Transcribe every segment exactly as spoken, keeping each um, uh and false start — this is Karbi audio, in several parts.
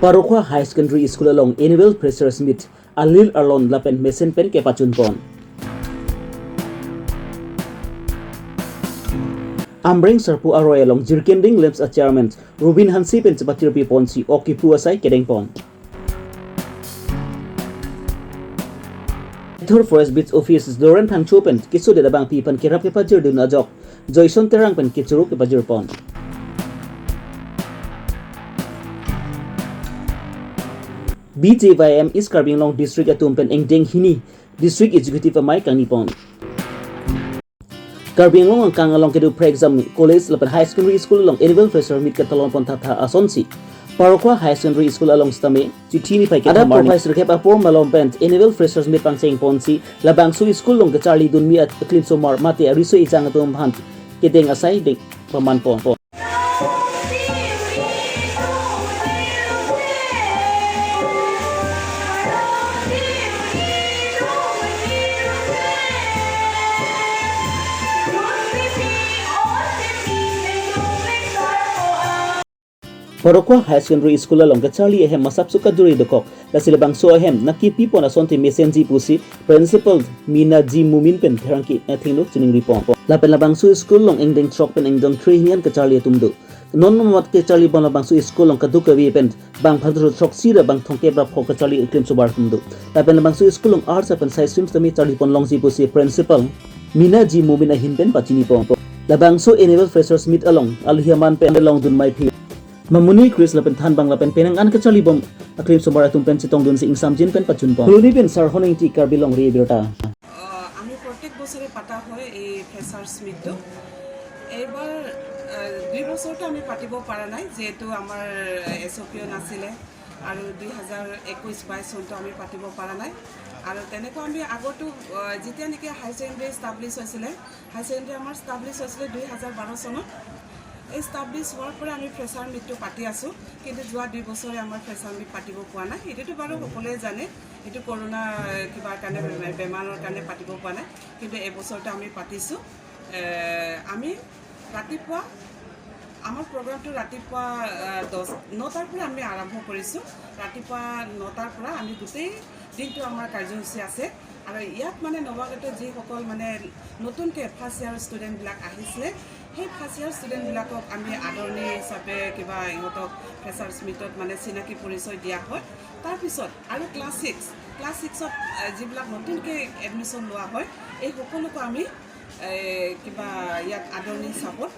Parokhuwa Higher Secondary School along Annual Freshers Meet alir arlon lapen mesen pen kepachunpon. Amreng Sarpo aroi along Jirikinding LAMPS a Chairman Rubin Hanse pen chepatirpi ponsi ok kephu asai kedengpon. Thur Forest Beat Officer Doren Phangcho pen kesodet abangpi aphan kerap kepajirdun ajok Joyson Terang pen kechoro kepajirpon. B J Y M East Karbi Anglong District atum pen angdeng hini District Executive amei kangnipon. Karbi Anglong angkang along kedo pre-exam college lapen higher secondary school along Annual Freshers Meet ketalonpon thattha asonsi Parokhuwa Higher Secondary School along sitame chithi niphai kethom arni Professor Kep Apor malom pen Annual Freshers Meet pangchengponsi labangso school along kacharlidunmi aklimsomar mate ariso ejang atum aphan kedeng asai deng pamanpon. Parokhuwa Higher Secondary School along kacharli ahem masapso kajuri dokok, lasi labangso ahem nangkepipon asonte mesenji pusi Principal Mina G Mumin pen pherangke athengno chiningripon. Lapen labangso school along angdeng throk pen angdeng three hini an kacharli atum do. Non mamat kacharlipon labangso school along kadokave pen bang phan throksi ra bang thomkep ra pho kacharli aklimsomar atum do. Lapen labangso school along arts lapen science streams tame charlipon longji pusi Principal Mina G Mumin ahin pen pachinipon. Labangso Annual Freshers Meet along alohi aman pen longdun maiphi Mamuni Chris lapen thanbang lapen penang an kacharlibom aklimsomar atum pen chetongdunsi ingsamjin pen pachunpon. Koloni pen Sarhon Ingti, Karbi Longri Abirta. আহ, আমি প্ৰত্যেক বছৰে পাতা হয় এই ফ্ৰেছাৰ্ছ মিটটো। এইবাৰ, আহ, দুই বছৰতো আমি পাতিব পৰা নাই, যিহেতু আমাৰ এছ অ' পিও নাছিলে আৰু দুই হাজাৰ একৈছ বাইছ চনটো আমি পাতিব পৰা নাই। আৰু তেনেকুৱা আমি আগতো, আহ, যেতিয়া নেকি হাই ছেকেণ্ডেৰী ষ্টাব্লিছ হৈছিলে, হাই ছেকেণ্ডেৰী আমাৰ ষ্টাব্লিছ হৈছিলে দুই হাজাৰ বাৰ চনত। এই ষ্টাব্লিছ হোৱাৰ পৰা আমি ফ্ৰেছাৰ মিটটো পাতি আছোঁ, কিন্তু যোৱা দুই বছৰে আমাৰ ফ্ৰেছাৰ মিট পাতিব পোৱা নাই। এইটোতো বাৰু সকলোৱে জানে, এইটো কৰোণা কিবাৰ কাৰণে, বেমাৰ, বেমাৰৰ কাৰণে পাতিব পোৱা নাই, কিন্তু এইবছৰটো আমি পাতিছোঁ। এ, আমি ৰাতিপুৱা, আমাৰ প্ৰগ্ৰামটো ৰাতিপুৱা, এ, দহ, নটাৰ পৰা আমি আৰম্ভ কৰিছোঁ। ৰাতিপুৱা নটাৰ পৰা আমি গোটেই দিনটো আমাৰ কাৰ্যসূচী আছে। আৰু ইয়াত মানে নৱাগত যিসকল মানে নতুনকৈ ফাৰ্ষ্ট ইয়াৰ ষ্টুডেণ্টবিলাক আহিছিলে, সেই ফাৰ্ষ্ট ইয়াৰ ষ্টুডেণ্টবিলাকক আমি আদৰণি হিচাপে কিবা ইহঁতক ফ্ৰেছাৰ্ছ মিটত মানে চিনাকি পৰিচয় দিয়া হয়। তাৰপিছত আৰু ক্লাছ ছিক্স, ক্লাছ ছিক্সত, এ, যিবিলাক নতুনকৈ এডমিশ্যন লোৱা হয়, এই সকলোকো আমি, এ, কিবা ইয়াত আদৰণি হিচাপত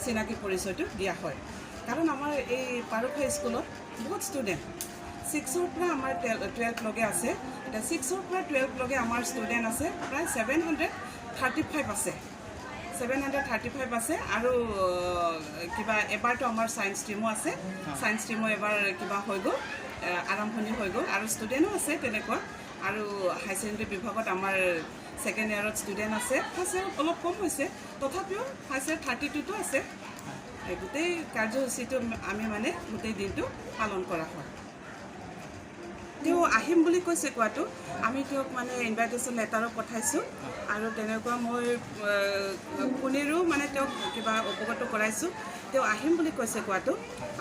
চিনাকি পৰিচয়টো দিয়া হয়। কাৰণ আমাৰ এই পাৰখুৱা স্কুলত বহুত ষ্টুডেণ্ট, ছিক্সৰ পৰা আমাৰ টুৱেল-, টুৱেলভলৈকে আছে। এতিয়া ছিক্সৰ পৰা টুৱেলভলৈকে আমাৰ ষ্টুডেণ্ট আছে প্ৰায় ছেভেন হাণ্ড্ৰেড থাৰ্টি ফাইভ আছে। ছেভেন হাণ্ড্ৰেড থাৰ্টি ফাইভ আছে। আৰু, আহ, কিবা এবাৰতো আমাৰ ছায়েন্স ষ্ট্ৰীমো আছে। ছায়েন্স ষ্ট্ৰীমো এবাৰ কিবা হৈ গ'ল, আহ, আৰম্ভণি হৈ গ'ল। আৰু ষ্টুডেণ্টো আছে তেনেকুৱা। আৰু হাই ছেকেণ্ডেৰী বিভাগত আমাৰ ছেকেণ্ড ইয়াৰত ষ্টুডেণ্ট আছে। ফাৰ্ষ্ট ইয়াৰত অলপ কম হৈছে, তথাপিও ফাৰ্ষ্ট ইয়াৰ থাৰ্টি টুটো আছে। এই গোটেই কাৰ্যসূচীটো আমি মানে গোটেই দিনটো পালন কৰা হয়। তেওঁ আহিম বুলি কৈছে কোৱাটো, আমি তেওঁক মানে ইনভাইটেশ্যন লেটাৰো পঠাইছোঁ। আৰু তেনেকুৱা মই, আহ, ফোনেৰেও মানে তেওঁক কিবা অৱগত কৰাইছোঁ। তেওঁ আহিম বুলি কৈছে কোৱাটো।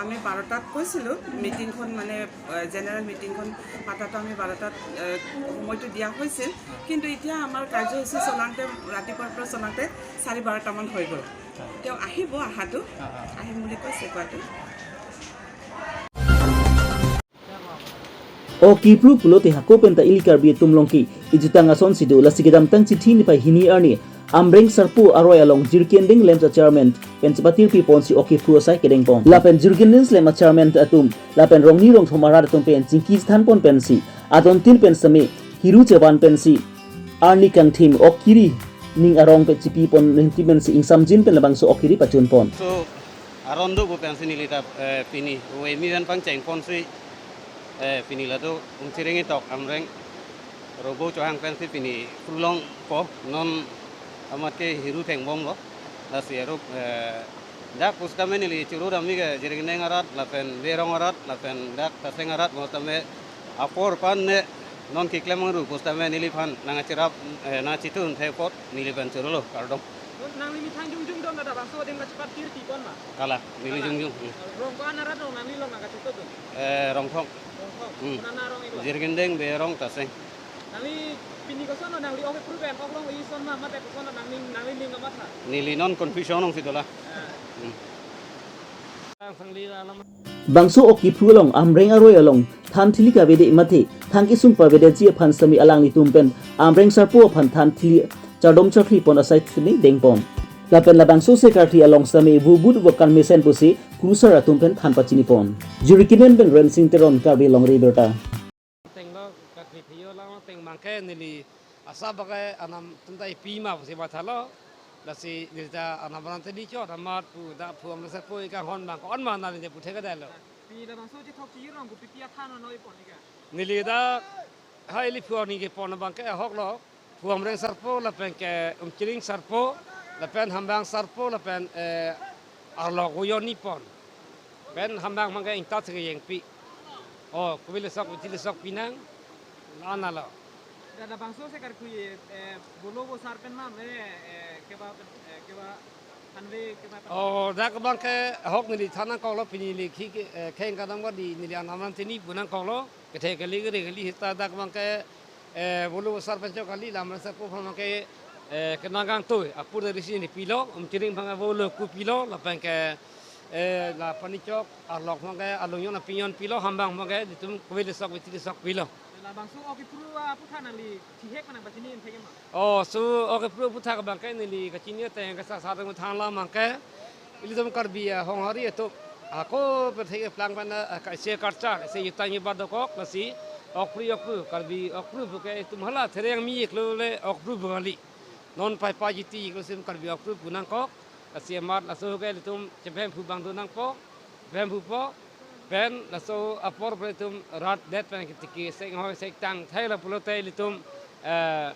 আমি বাৰটাত কৈছিলোঁ মিটিংখন মানে, আহ, জেনেৰেল মিটিংখন পাতাটো আমি বাৰটাত, আহ, সময়টো দিয়া হৈছিল। কিন্তু এতিয়া আমাৰ কাৰ্যসূচী চলাওঁতে, ৰাতিপুৱাৰ পৰা চলাওঁতে চাৰি বাৰটামান হৈ গ'ল। তেওঁ আহিব, অহাটো, আহিম বুলি কৈছে কোৱাটো। O kipru pulote hako penta ili Karbi atum along ke ejutang asonsi do, lasi kedamtang chithi niphai hini arni Amreng Sarpo aroi along Jirikinding LAMPS a Chairman pen chepatirpi ponsi ok kephu asai kedengpon. Lapen Jirikinding LAMPS a Chairman atum lapen rongni rongthom arat atum pen chingki chethanpon pensi adontin pen sitame hiru chevan pensi arni kangthim ok kiri ning arong pen chipipon ringti pensi ingsamjin pen labangso ok kiri pachunpon. So, aron do pu pensi neli ta, eh, pini, o emi ven pangchengponsi, eh, pini lato Umsireng Ingtok Amreng Robo Chauhan pensi pini phrulongpo, non amat ke hiru thengbomlo, lasi arup, eh, dak pusitame neli churu dam-ik ke Jirikinding arat, lapen Berong arat, lapen dak Taseng arat, pusitame apor pan ne non keklem angru pusitame neliphan nangcherap, eh, nangchetun thepot neli pen churulo, kardom. Nangli methang jongjong do. Labangso adim kachepat tir ti pon ma? Kalang, neli Kalang. Jongjong. Hmm. Rong ko-an arat rong nanglilong nangkachito dun? Eh, Rongthong. Rongthong. Hmm. Konat arong iko? Jirikindeng Bey arong Taseng. Nangli pini kosonlo, nangli ok kepru pen ok longleson ma, mate kosonlo nangli, nangli ning kamatha? Neli non confusion ong si dola. Ah. Hmm. Bangso ok kepru along Amreng aroi along than thili kavede mate than kesung pavedetji aphan sitame alanglitum pen Amreng sarpo aphan than thili chardom charkhli pon asai sitame dengpon. Lapen labangso se karkhli along sitame vobut vokan mesen pusi kurusar atum pen than pachinipon. Jirikindeng pen Rensing Teron, Karbi Longri Abirta. Tenglo, karkhli phi-o lang teng abangke neli asap abangke anam atum ta ipi ma pusi mathalo. Lasi neli ta anam aran teni chot amat pu ta phu Amreng sarpo ikanghon abang ko-an ma neli ta puthek kedai lo. Pi labangso chethok chijirong ko pi pi athan noi pon ika? Neli ta ha ili phu arni kepon abangke ahok lo. Phu Amreng sarpo, lapen ke Umchiring sarpo, lapen Hambang sarpo, lapen, eh, arlok uyon ni pon. Pen Hambang abangke ingtat se kejengpi. Oh, kuvil sok, util sok pinang, la-an alo. Dak labangso se karkui, eh, bolo bosar pen ma, me, eh, keba, eh, keba, hanve keba pen. Oh, dak abangke ahok neli than nangkoklo pini neli khi ke, eh, kheng kadam kadi neli anam aran teni pu nangkoklo, kethe kali kere kali sita dak abangke, eh, bolo bosar pen chok kali, Amreng sarpo abangke, eh, kenang kangtui, apor dari sini pilo, Umchiring abangke bolo ku pilo, lapen ke, eh, la pani chok, arlok abangke, alung yon apinyon pilo, Hambang abangke, itum kuvil sok, util sok pilo. Labangso ok kepru aputhak nangli thihek ma nangpachini thek ma? Oh, so ok kepru aputhak abangke neli kachini ateng kesa sa teng than la abangke. Ilitum Karbi, ah, honghari atum. Ako perthek plang pen, ah, ka isi karchar, isi jutang jubat dokok, lasi ok kepru, ok kepru, Karbi ok kepru puke itum hala thereng mi iklo le ok kepru pu kali. Non pai pai jiti iklo sim Karbi ok kepru pu nangkok, lasi amat laso ke ilitum chephem phu abang do nangpo, phem phupo, pen laso apor pen itum rat det pen ketiki seng hoi seng tang thai la pulote ilitum, eh,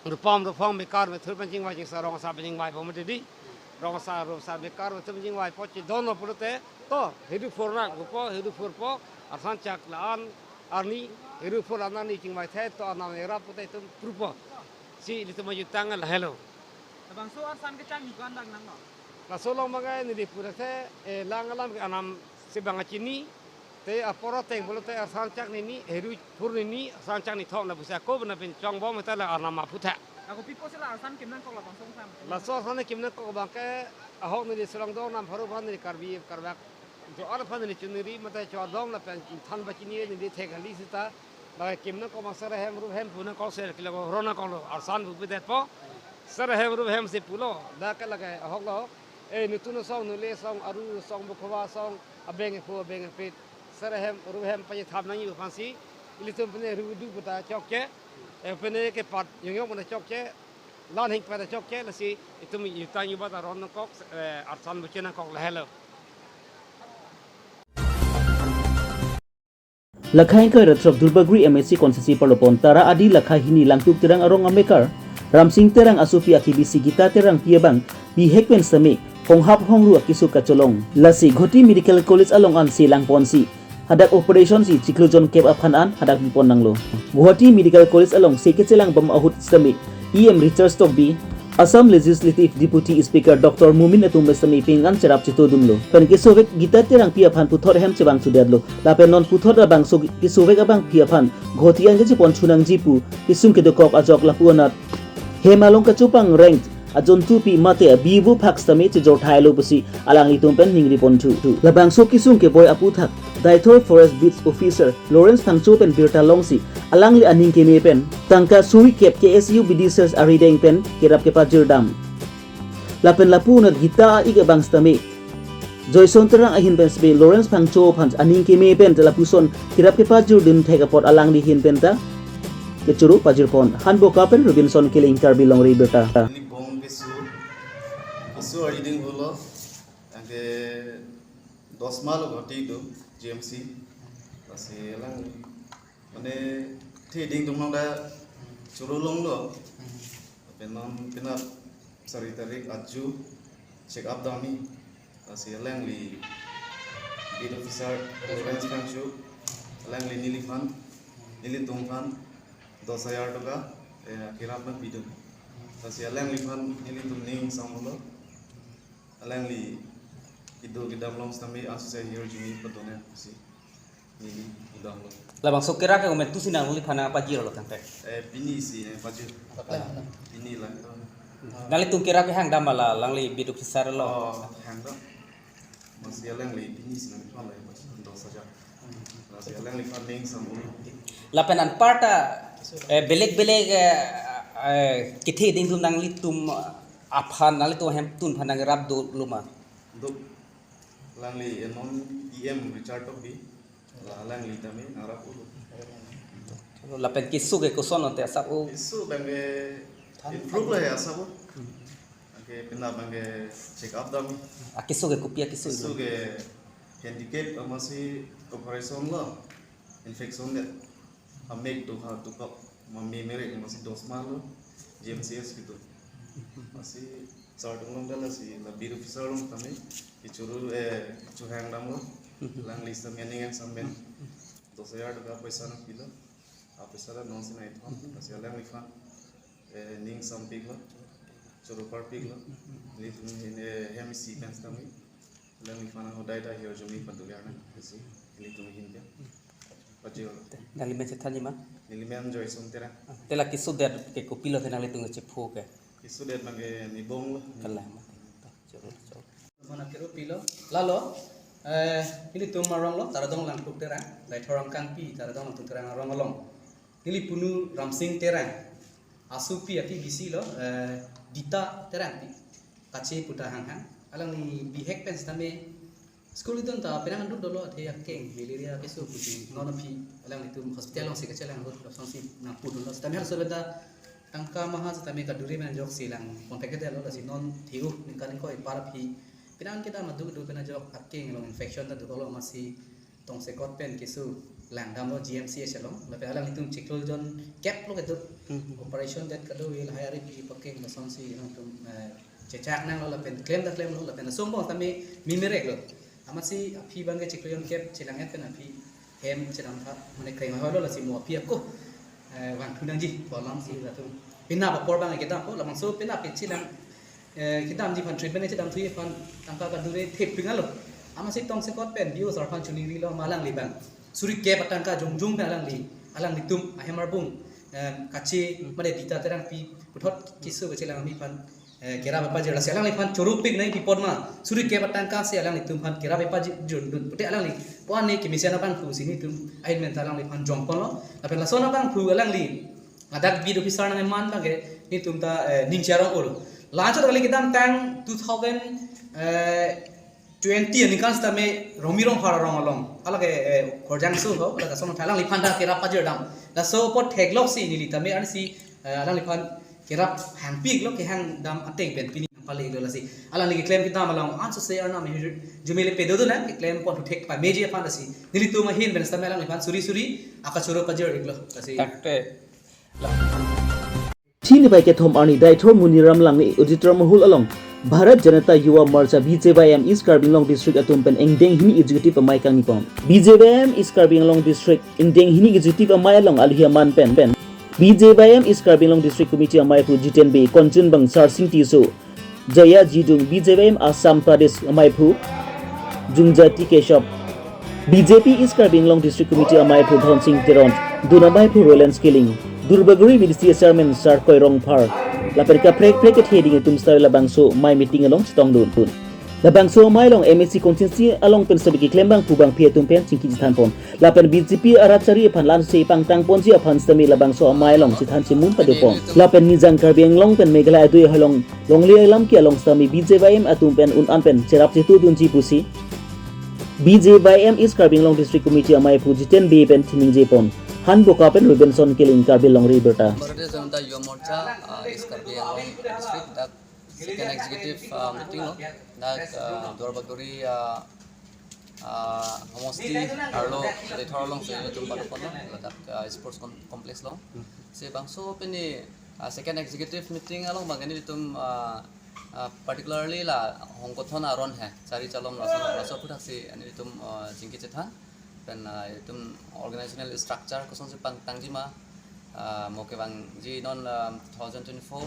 rupam rupang mekar methur pen chingvai chingsa rong asar pen chingvaipo mati di. Rong asar rong asar mekar methur pen chingvaipo chidon lo pulote to hedu phor nang upo hedu phorpo arsan chak la-an arni hedu phor la-an arni chingvai the to anam era pulote itum prupo. Si ilitum ajutang lahelo. Labangso arsan kechang ni ko-an dak nanglo? Laso along abangke neli pura the, eh, lang alam ke anam si abang kachini, te apor ateng pulote arsan chak nini, hedu phor nini, arsan chak nithom lapusi ako bena pen chongbom ta la anam aputhak. Ako pi pusi la arsan kim nangkok labangso sam? Laso arsan kim nangkok abangke ahok neli Sulangdong nam pharo aphan neli Karbi Karbak jo-an aphan neli chuniri mate chodong lapen than pachini neli thek kali sita. Lake kim nangkok abang sar ahem rup hem pu nangkok, sar kilo ron nangkoklo, arsan pu pidetpo. Sar ahem rup hem si pulo, dak lake ahoklo. Eh, nutun asong, nule asong, aru asong, bukhova asong, abeng ephu, abeng epit. Sar ahem rup hem pachethap nangji aphansi ilitum pine rudu puta chokche. Eh, pine kepat yongyong puta chokche. Lan hing pada chokche, lasi itum jutang jubat aron nangkok, eh, arsan buche nangkok lahelo. Lakhai ingkoi ra throk Durbagori M A C constituency parlopon Tara Adi Lakhai hini Langtuk Terang arong amekar Ramsing Terang asopi akebisi Gita Terangpi abang bihek pen sitame honghap hongru akeso kacholong. Lasi Guwahati Medical College along an si langponsi hadak operation si chiklo jon kep aphan an hadak bipon nanglo. Guwahati Medical College along se kechelang bom ahut sitame E M Richard Tokbi, Assam Legislative Deputy Speaker Doctor Momin atum sitame ping an cherap chito dunlo. Pen kesovek Gita Terangpi aphan puthot hem chevang chudetlo. Lapen non puthot abangso kesovek abangpi aphan Guwahati an kechepon chunangji pu kesung kedokok ajok lapu anat hem along kachopang reng ajontupi mate abibu phak sitame chejor thailo pusi alanglitum pen ningri ponthu. Labangso kesung keboi aputhak Deithor Forest Beat Officer Lawrence Phangcho pen birta longsi alangli aning keme pen tangka suri kep K S U B D sers arideng pen kerap kepajir dam. Lapen lapu anat Gita a-ik abang sitame Joyson Terang ahin pen sitame Lawrence Phangcho aphan aning keme pen ta lapuson kerap kepajir dun thek apot alangli ahin pen ta kechoro pajirpon. Hanboka pen Robinson Killing, Karbi Longri Abirta. Ini bong keso, keso arideng holo, anke dos malo Guwahati do, G M C. Lasi alang, mane, thi ding dum nang da choro longlo. Pen non penap sari tarik aju check up dam ni. Lasi alangli beat officer Lawrence Phangcho, alangli neliphan, nelitum aphan dos hajar tangka, eh, kerap nangpidun. Lasi alangliphan nelitum ning sanglo. Alangli kedo kedam along sitame ansose hirjume padonang si neli kedam along. Labangso kerak ke komantusi nangliphan nangpajirlo tangte? Eh, pini si nangpajir. Pini lang. Nanglitum kerak ke hangdam ma la alangli bid officer lo? Oh, hangdam. Amatsi alangli pini si nangphan la, Mas, dos hajar. Amatsi alangliphan ning samul. Lapen anparta, eh, belek belek, eh, eh, kethe ding atum nanglitum aphan, nanglitum ahemtun aphan nangrapdolo ma? Do. Alangli, eh, non E M Richard Tokbi. La alangli tame nangrapdolo. Lapen keso ke koson ante asap o? Keso abang ke improve lo ya asap o. Anke penap abang ke check up dam. Akeso ke kopi akeso? Keso ke handicap amatsi operation lo, infection det. Amek do ha tukok, mame merek amatsi dos ma lo, G M C H kedo. Amatsi sar tung long dala si la bid officer along tame kechuru, eh, kechohang damlo. Alangli sitame ning samben dos hajar taka poisa nangpilo. Apoisa la non si nangkethom, amatsi alangliphan, eh, ning sampiklo, choro parpiklo. Nelitum ahin, eh, hem isi pen sitame alangliphan ahodai ta hirjume padonang si nelitum ahin ke. Pajirlo. Nangli men chethanji ma? Neli men Joyson Terang. Te la keso det ke kopilo te nanglitum kechepho ke? Keso det abang ke nibong lo. Kalang ma. Choro, choro. Mana kiru pilo. Lalo, eh, ilitum arong lo, Taradong Langtuk Terang, Daithor Angkangpi, Taradong Langtuk Terang arong along. Ili punu Ramsing Terang, asupi aki bisi lo, eh, Dita Terangpi, kache puta hanghang. Alangli bihek pen sitame school idun ta penang andut dolo athe akeng malaria keso puji non aphi alanglitum hospital along si kachelang ahut lason si nangpudunlo. Sitame halaso benda tangka maha sitame kaduri men jok si lang contact detlo, lasi non thiu ningkan ko ipar aphi penang kedam adu adu pen ajok akeng along infection ta duklo, amatsi tongsekot pen keso langdamlo G M C H along, lapen alanglitum chiklo jon kep lo kedo. Operation det kado il hayari pi pakeng lason si nangtum, eh, chechak nanglo lapen klem ta klemlo lapen asong bong tame memerek lo. Amatsi aphi abang ke chiklo jon kep chelang-et pen aphi hem chedam tha mane kreng hoi lo, lasi mo aphi ako, eh, vangthu nangji kolam si latum. Penap apor abang kedam ko labangso penap ke chelang, eh, kedamji aphan treatment chedam thuji aphan tangka kadure thepring alo. Amatsi tongsekot pen B O sir aphan chuningrilo ma alangli abang suri kep atangka jongjong pen alangli, alanglitum ahem arbung, eh, kache mane Dita Terangpi puthot keso kachelang ami aphan, eh, kerap epajir, lasi alangliphan chorupik nai pipot ma suri kep atangka si alanglitum aphan kerap epajir jundun pute alangli po ani kemesen abangphu si nelitum ahin men ta alangliphan jongponlo. Lapen lason abangphu alangli ladak bid officer nangkeman abang ke nelitum ta, eh, ning charong olo. Lanchot kali kedamtang two thousand, eh, twenty aningkan sitame Romi Rongphar arong along, alake, eh, Khorjangso ho, alake ason alangliphan ta kerap pajir dam. Laso apot theklok si neli tame arni si, eh, alangliphan kerap hangpiklo, kehang dam ateng pen pini palelo, lasi alangli keklem kedam along ansose arnam ahirjume le padodun nang, keklem pon thu thek pameji aphan, lasi nelitum ahin pen sitame alangliphan suri suri akachoro pajir iklo, lasi. Takte. Thingnai kethom arni Daithor Muniram Langni Auditorium Hall along Bharat Janata Yuva Morcha, B J Y M, East Karbi Anglong District atum pen ingdeng hini executive amei kangni pon. B J Y M East Karbi Anglong District ingdeng hini executive amei along alohi aman pen pen B J Y M East Karbi Anglong District Committee ameiphu Jiten Bey, Kanchanbang Sarsing Tisso, Jaya Jidung, B J Y M Assam Pradesh ameiphu Jungjati Keshab, B J P East Karbi Anglong District Committee ameiphu Dhonsing Teron, dun ameiphu Roland Skilling, Durbagori V D C Chairman Sarkoi Rongphar, lapen kaprek prek kethe ding atum sitame labangso amei meeting along chetongdun. Labangso amei along M A C constituency along pen sitame keklem abangphu abangphi atum pen chingki chethan pon. Lapen B J P arat chari aphan lansose pangtang ponji aphan sitame labangso amei along chethan chemun padopon. Lapen Nijang Karbi Anglong pen Meghalaya adui ahoi along longle alam ke along sitame B J Y M atum pen un-an pen cherap chetudunji pusi B J Y M East Karbi Anglong District Committee ameiphu Jiten Bey pen thingningje pon. Hanboka pen Rubenson Killing, Karbi Anglong Reporter. Bharatiya Janata Yuva Morcha, ah, East Karbi Anglong District dak second executive, ah, meeting lo. Dak, ah, Duarbagori, ah, ah, homosti arlo Daithor alongsi nelitum padopon lo, ladak, ah, sports com-, complex along. Si bangso pini, ah, second executive meeting along abang ke nelitum, ah, ah, particularly la hongkothon aron he, chari chalom lason laso aputhaksi nelitum, ah, chingki chethan. Pen, ah, itum organizational structure kosonsi pangtangji ma, ah, mo kevangji non, ah, two thousand twenty-four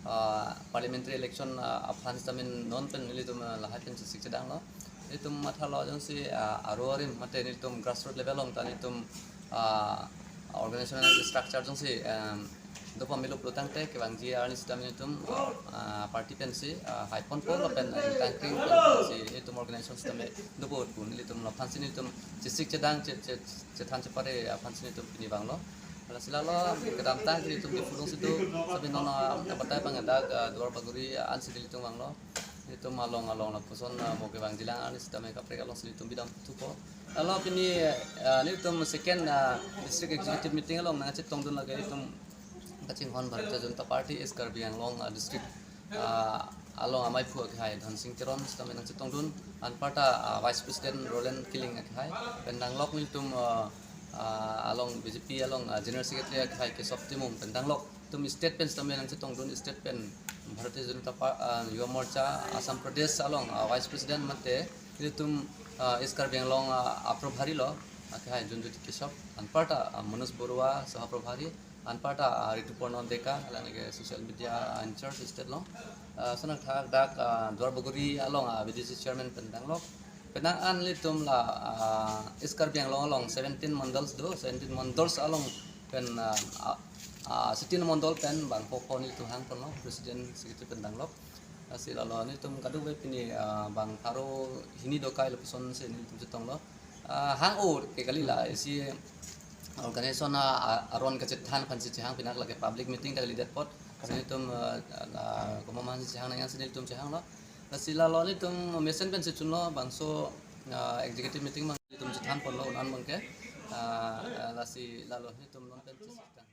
ah, parliamentary election, ah, aphan sitame non pen nelitum, ah, lahai pen chesik chedanglo. Nelitum mathalo jongsi, ah, aro arim mate nelitum grassroots level along ta nelitum, ah, organization structure jongsi, em, dopamilo pulotangte kevangji arni sitame nelitum, ah, party pensi, ah, haiponpo lapen, ah, tangkring pensi nelitum organization sitame dopo pu nelitum laphansi nelitum chesik chedang che, che, chethan chepare aphansi nelitum pini vanglo. Lasi lalo kedamtang nelitum Diphu alongsi do, sitame non, ah, batai abang dak, ah, Duar Bagori, ah, ansi nelitum vanglo. Nelitum along along lapuson, ah, mo kevangjilang arni sitame kaprek alongsi nelitum bidam thupo. Lalo pini, ah, nelitum second, ah, district executive meeting along nangchetongdun lake nelitum kachinghon Bharatiya Janata Party East Karbi Anglong, ah, district, ah, along amaiphu akhai Dhansing Teron sitame nangchetongdun, anparta, ah, Vice President Roland Killing akhai pen danglok nelitum, ah, ah, along B J P along, ah, General Secretary akhai Kesop Timung pen danglok. Nelitum state pen sitame nangchetongdun, state pen Bharatiya Janata Pa-, ah, Yuva Morcha Assam Pradesh along, ah, Vice President mate nelitum, ah, East Karbi Anglong, ah, aprabhari lo akhai Junjyoti Kesop, anparta, ah, Manoj Baruah Sah Aprabhari, anparta, ah, Rituparna Deka, alangli ke social media in charge state along. Ah, lason athak dak, ah, Duar Bagori along, ah, B D C chairman pen danglok. Penang an nelitum la, ah, East Karbi Anglong along seventeen mandals do, seventeen mandals along pen, ah, ah, ah, sixteen mandal pen bang pokpo nelitum hangponlo, president secretary pen danglok. Lasi lalo nelitum kadokave pini, ah, bang pharo hini dokai lapuson si nelitum chetonglo. Ah, hang-o ke kali la isi organization a, a, aron kachethan aphansi chehang, pinak lake public meeting ta kalidet apot. Lasi nelitum, ah, la komat ma si chehang nangji si nelitum chehanglo. Lasi lalo nelitum mesen pensi chunlo bangso, ah, executive meeting abang nelitum chethanponlo un-an abangke. Ah, ah, lasi lalo nelitum non pensi chethan.